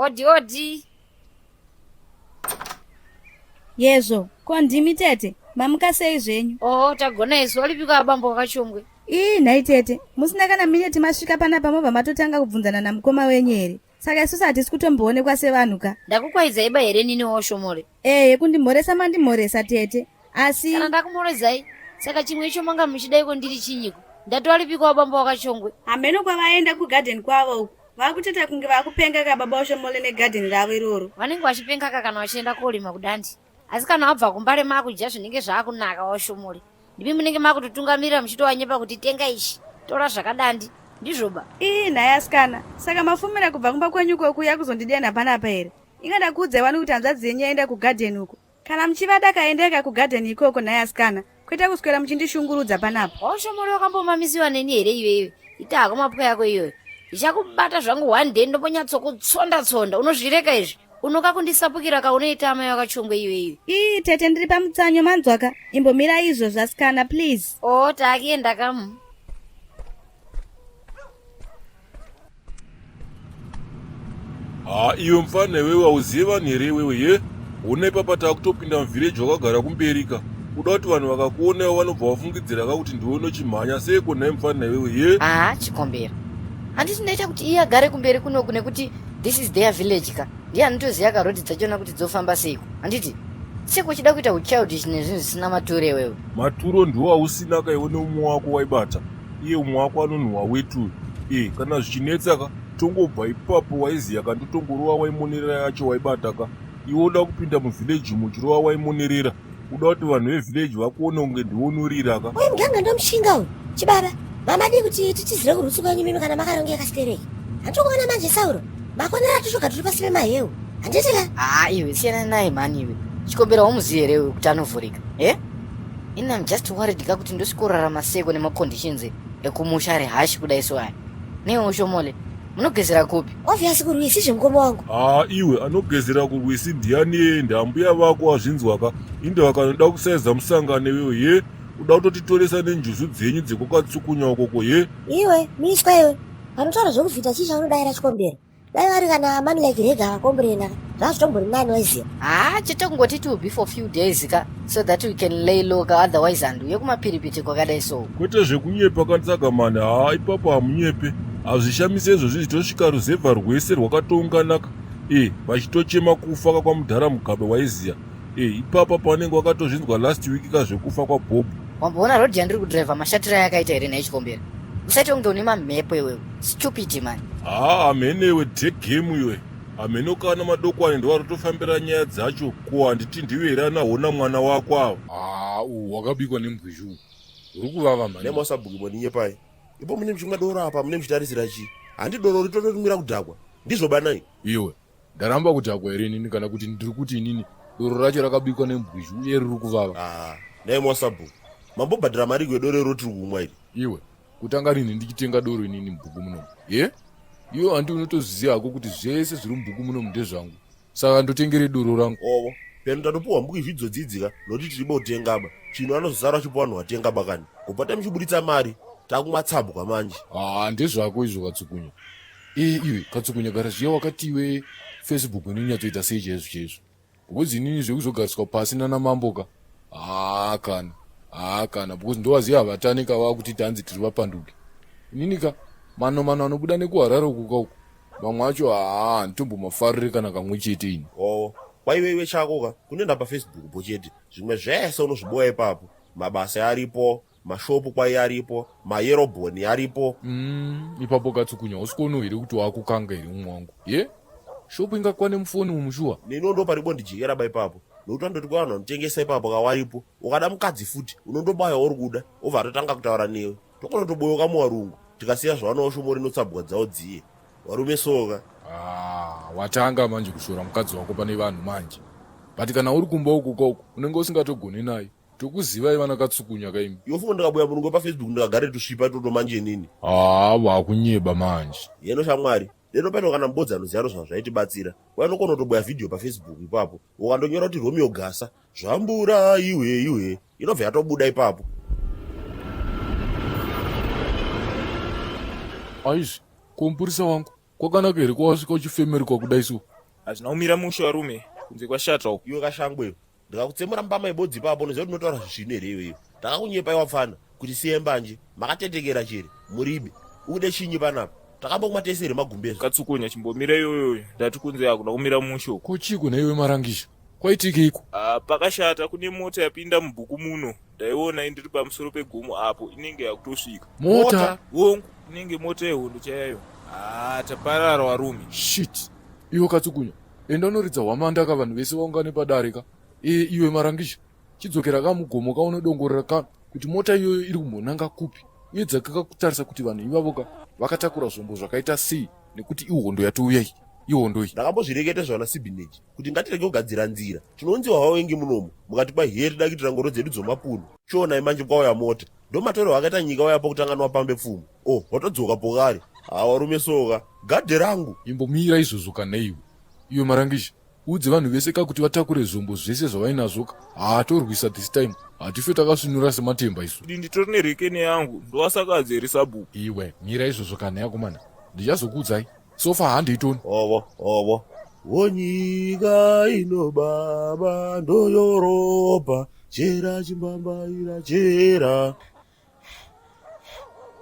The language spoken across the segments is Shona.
Odi odi. Yezvo, ko ndimi tete? Mamuka sei zvenyu? Oh, tagona isu. Walipiko abambo wakachongwe? Ii nhai tete, musina kana mineti masvika panapa mobva matotanga kubvunzana namukoma wenyu here? Saka isusu hatisi kutomboonekwa sevanhu ka? Ndakukwaidzai ba here nini woshomore? Ehe, kundimhoresa mandimhoresa tete. Asi Kana ndakumhorezai, saka chimwe icho manga muchidaiko ndiri chinyiko? Ndati walipiko abambo wakachongwe? Hameno kwavaenda kugarden kwavo uko. Vakutoita kunge vakupenga ka baba Oshomole negarden ravo iroro. Vanenge vachipenga ka kana vachienda korima kudandi. Asi kana wabva kumbare makudya zvinenge zvakunaka waShomole. Ndimi munenge makutotungamirira muchitovanyepa kuti tenga ichi, tora zvakadandi. Ndizvo ba. Ii nhai asikana, saka mafumira kubva kumba kwenyu uko kuuya kuzondidenha panapa here? Inga ndakuudzai wani kuti hanzvadzi yenyu yaenda kugarden uko. Kana muchivada kaendai ka kugarden ikoko nhai asikana, kwete kuswera muchindishungurudza panapa. Waushamwari wakambomamisiwa neni here iwe iwe? Ita hako mapwa yako iyoyo. Ndichakubata zvangu one day ndombonyatsokutsonda tsonda. Unozvireka izvi? Unoka kundisapukira kaunoita amai vakachongwe iwe iwe. Ii tete ndiri pamutsanyo manzwaka. Imbomirai izvozvo asikana please. Oh takuenda kamu. Haa iwe mfana iwewe hauzive vanhu here iwewe ye hona ipapa taakutopinda muvhireji wakagara kumberi ka uda kuti vanhu vakakuona iwe vanobva vafungidzira ka kuti ndiwe unochimhanya seiko nhai mfana iwewe ye haa chikombera handiti ndaita kuti iye agare kumberi kunoku nekuti this is their village ka ndiye anotoziva ka road dzachona kuti dzofamba seiko handiti seko uchida kuita uchildish nezvinhu zvisina maturo iwewe maturo ndiwo ausina ka iwe neumwe wako waibata iye umwe wako anonhuwa wetu e kana zvichinetsa ka tongobva ipapo waiziya ka ndotongorova waimonerera yacho waibata ka iwe uda kupinda muvhileji umu uchirova waimonerera uda kuti vanhu vevhileji vakuone kunge ndiwe unorira ka uyu muganga ndomushinga uyu chibaba mamadii kuti titizire kurutsi kwenyu mimi kana makarongeka stereki handitokuona manje sauro makonera tushoga turi pasi pemaheu handiti ka haa iwe siyana naye mhani iwe chikombera wamuziva here iwe kuti anovhurika e eh? ini am just worried ka kuti ndosikorarama seko nemaconditions ekumusha ari hashi kudai so aya newe ushomole munogezera kupi obvious kurwisi zvemukoma wangu haa iwe anogezera kurwisi ndiani yeye ndambuya vako wazvinzwaka inde vakanoda kusaiza musangano iwewe ye uda kutotitoresa nenjuzu dzenyu dzekukatsukunya ukoko ye iwe miswa iwe vanotaura zvekuvhita chii chaunodaira chikombero dai vari kana man like rega vakomburena zvazvitombori nani waiziva haa chete kungoti it will be for few days ka so that we can lay low ka otherwise handiuye kumapiripiti kwakadai so kwete zvekunyepa kanditsaga mani haa ipapo hamunyepe hazvishamise izvozvi zvitosvika ruzevha rwese rwakatounganaka e vachitochema kufa ka kwamudhara mugabe waiziya e ipapa pavanenge vakatozvinzwa last week ka zvekufa kwabob wamboona road yandiri kudriver mashatiro ayakaita here nhai chikombera usaite kunge une mamhepo iwewe stupid man haa hamhene iwe degame iwe hamhene kana madokwani ndovarotofambira nyaya dzacho ko handiti ndiwe here anahona mwana wako ava haa uhu wakabikwa nembwizhu uhu uri kuvava mhani nemasabhuku moninyepai ipo mune muchimwa doro apa mune muchitarisira chii handi doro ritototumira kudhakwa ndizvo banai iwe ndaramba kudhakwa here inini kana kuti ndiri kuti inini doro racho rakabikwa nembwizhu uye riri kuvava ah, nhai mwasabhuku mambobhadhara mari kwedoro iro tiri kumwa iri iwe kutanga rinhi ndichitenga doro inini mubhuku munomu ye iwe handi unotoziva hako kuti zvese zviri mubhuku munomu ndezvangu saka ndotengere doro rangu ovo peno tatopuhwa mbuku izvidzodzidzika nokuti tiri botengaba chinhu anozosara achipuwa vanhu vatenga bakani kubva tamuchiburitsa mari takumwa tsabwa manje haa ndezvako izvo katsukunya Ee iwe Katsukunya gara zviya wakati iwe Facebook inonyatsoita sei chaizvo chaizvo because inini zvekuzogariswa pasi nana mambo ka haa kana haa kana because ndovaziva havatane ka vakuti tanzi tiri vapanduki inini ka mano mano anobuda nekuharare uku ka uku mamwe acho haa handitombomafarire kana kamwe chete ini oo kwaiwe iwe chako ka kunoenda pafacebook po chete zvimwe zvese unozviboya ipapo mabasa aripo mashopu kwai aripo mayerobhoni aripo mm, ipapo katsukunya usikuono here kuti wakukanga here umwe wangu ye shopu ingakwane mufoni umu shuwa neniwo ndo paribo ndijekera ba ipapo nokuti vandoti kwa vanhu vanotengesa ipapo kawaripo ukada mukadzi futi unondobaya wauri kuda obva atotanga kutaura newe tokonotoboyoka muwarungu tikasiya zvavanowo shomo rinotsabwa dzawo dziye warume soka ah, watanga manje kushora mukadzi wako pane vanhu manje but kana uri kumba uku kauku unenge usingatogoni naye Tokuzivai vana katsukunya kaimi. Iwe fumo ndikabuya murungu pafacebook ndikagare tusvipa itoto manje inini. Haa wakunyeba manje. Yeno shamwari, deno paino kana mbodzi anoziva ndozva zvaitibatsira. Kwai unokona kutobuya video pafacebook ipapo. Ukandonyora kuti Romeo Gasa, zvambura iwe iwe, inobva yatobuda ipapo. Aizvi, ko mupurisa wangu, kwakanaka here kwawasvika uchifemerwa kudai so? Hazvina kumira mushe varume, kunze kwashata uku. Iwe kashangwe iwe, ndikakutsemura mbama ibodzi ipapo unoziva kuti unotaura zvisvinu here iwe iwe. Takakunyepa iwe wapfana kuti siye mbanje, makatetekera chere, muribe. Ukude chinyi panapa? Takambokumwa tese here magumbezvo? Katsukunya chimbomira iyoyoyo, ndati kunze hakuna kumira mushe uku. Ko chiiko nhaiwe Marangisha? Kwaitikeiko? Ah, pakashata kune mota yapinda mubhuku muno. Ndaiona ndiri pamusoro pegomo apo inenge yakutosvika. Mota? Hongu, inenge mota yehondo chaiyo. Ah, taparara warume. Shit. Iwe Katsukunya, enda unoridza hwamanda ka vanhu vese vaungane padare ka. E, iwe Marangisha, chidzokera ka mugomo ka unodongorera ka kuti mota iyoyo iri kumbonanga kupi uye dzaka kutarisa kuti vanhu ivavo ka vakatakura zvombo zvakaita sei nekuti ihondo yatouya iyi. Ihondo iyi. Ndakambozvireketa zvana Sibineji kuti ngatirege kugadzira nzira tinounziwa vavengi munomu mukati kwahiye tida kuitira ngoro dzedu dzomapuno chionai manje kwauya mota ndomatorero akaita nyika waya pokutanga niwapambe pfumo o oh, watodzoka pokari hawarume soka gadhe rangu imbomira izvozvo kana iwe iwe marangisha udze vanhu vese ka kuti vatakure zvombo zvese zvavainazvo ka haatorwisa this time hatife takasvinura sematemba isu Ndi nditori nerekeni yangu ndowasakadzi here sabhuku iwe mira izvozvo kana yakomana ndichazokuudzai sofa handeitoni Ovo, ovo. Wonyika ino baba ndoyoropa chera chimbambaira chera.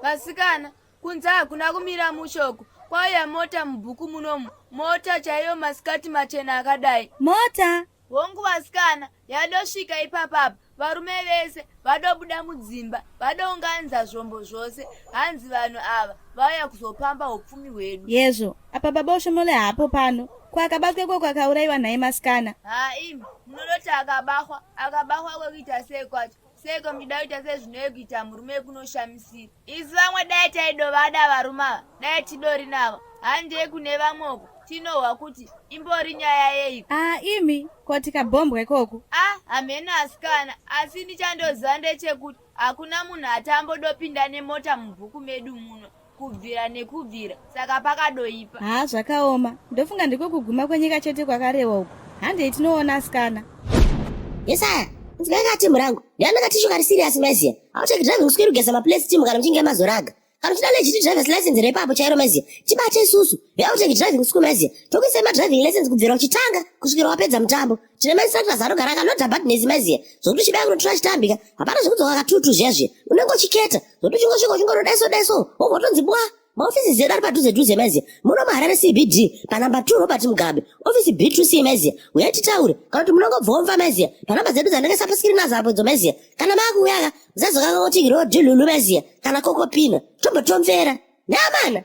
Vasikana, kunze hakuna kumira mushoko. Kwauya mota mubhuku munomu, mota chaiyo masikati machena akadai. Mota? Hongu vasikana, yadosvika ipapapa. Varume vese vadobuda mudzimba, vadounganidza zvombo zvose. Hanzi vanhu ava vauya kuzopamba upfumi hwedu. Yezvo, apa baba Oshomole haapo pano. Ko akabatwa ikoko akaurayiwa nhai masikana? Ha imi, munodoti akabahwa, akabahwa kwekuita sei kwacho? Seiko muchida kuita sezvinove kuita murume kunoshamisira? Isu vamwe dai taidovada varume ava, dai tidori navo. Handei kune vamwe uko, tinohwa kuti imbori nyaya yeiko. Ah, imi, ko tikabhombwa ikoko? Ah, hamheno asikana, asi ini chandoziva ndechekuti hakuna munhu atambodopinda nemota mubhuku medu muno kubvira nekubvira, saka pakadoipa. Haa, zvakaoma. Ndofunga ndiko kuguma kwenyika chete kwakarehwa uku. Handei tinoona asikana. Yesaya, inzwai ka team rangu. Ndiani akatishu kari serious maiziya. Hauteki driving school kugeza maplates team kana muchinge mazoraga. Kana uchida legit driver's license repapo chairo maiziya. Tibate isusu. Veauteki driving school maiziya. Tokuisai madriving lessons kubvira uchitanga kusvikira wapedza mutambo. Tine mainstructors anogara akalodha badness maiziya. Zvokuti uchibaya kunotora chitambika. Hapana zvekudzoka katutu zviya zviya. Unenge uchiketa. Zvokuti uchingosvika uchingonodaiso daiso. Wobva watonzi bwa. Maofisi edu ari padhuze dhuze maiziya. Muno muHarare CBD panamba 2 Robert Mugabe. Ofisi B2C maiziya. Uyai titaure. Kana kuti munongobvomva maiziya. Panamba dzedu dzandakaisa paskirini nadzo apo idzo maiziya. Kana maakuuya ka musazokanganwa kuti road lulu maiziya kana kokopina. Tombotomvera. Neamana.